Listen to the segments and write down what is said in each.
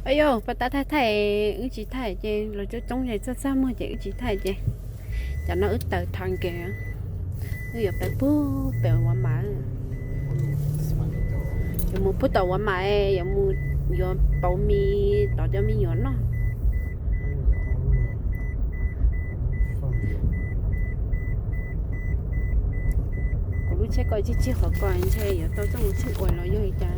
Yog pas tas thaij thaij, wb tsis thaij ces los coob coob ces txaj txaj muag ces wb tsis thaij ces, cov no wb taws Target, wb yuav pais pug pem Walmart. Yuav mus pug tom Walmart, yuav mus, yuav pauv mis tom cov me nyuam noj. Kuv lub tsheb ko tsis tsis qhov ko ntshe yuav tau txoj mus tsheb uas los yog li cas.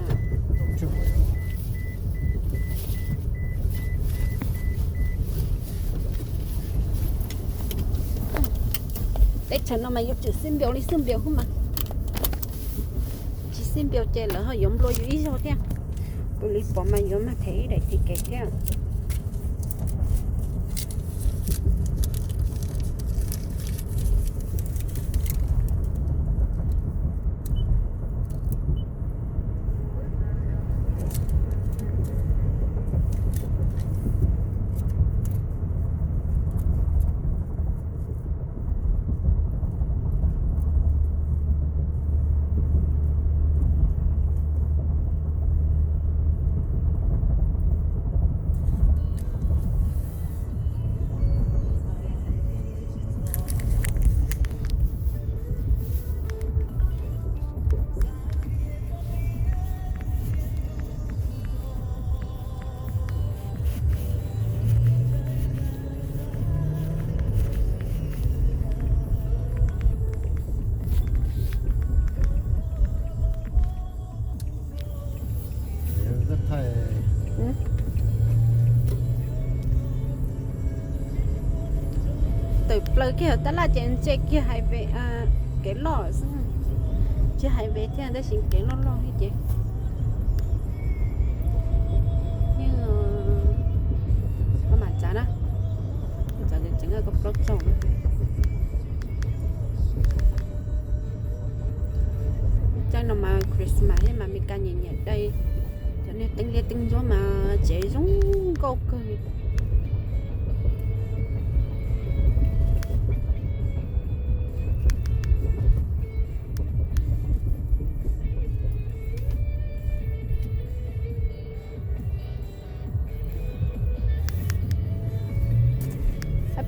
Teb chaws no mas yuav tsum xib npias li xib npias hub mas, tsis xib npias ces lawv ho yuav nplua yus ib zaug thiab. Kuv li pom mas yuav mag them ib daim txiv kev thiab. Tawm plaws kiag tab laj ces ntsia kiag hais ve kev loj xwb, tsis hais ve thiab tab sis kev loj loj thiab ces yeej, koj mam txav na, txav tseem koj plaub tsaug. Caij no mas Christmas thiab mas Meskas nyiam nyiam dai cov niag teeb liab teeb ntsuab mas tsev zoo nkauj kawg li.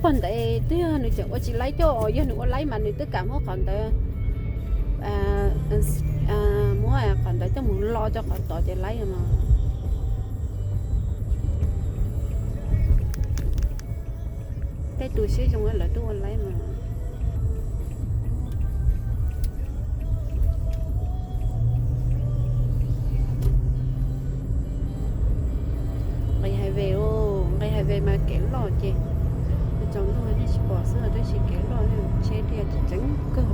Pog ntawd twb yog nws tseem ua tsis laib thiab os, yog nws ua laib mas nws twb kam muab qhov ntawd, muab qhov ntawd coj mus lo rau qhov tod ces laib no. Tej tus siab zoo lawv twb ua laib mas. Nqis highway, nqis highway mas kev loj ces tsaus ntuj nej tsis pom xwb tab sis kev loj, tsheb dhia tseem ceev kawg.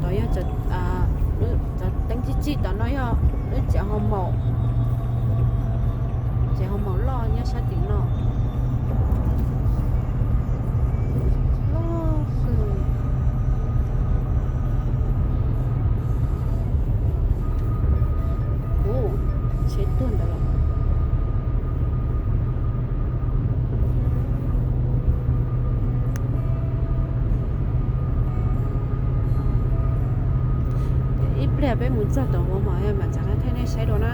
Tod yog cov teeb txij txij tom no yog lub tsev ho maum, tsev ho maum loj nyob sab tim no. Loj kawg. Ub, tsheb tuag ntawd los. Ib pliag peb mus txog tom Walmart mam txav qab thaij nej saib dua na.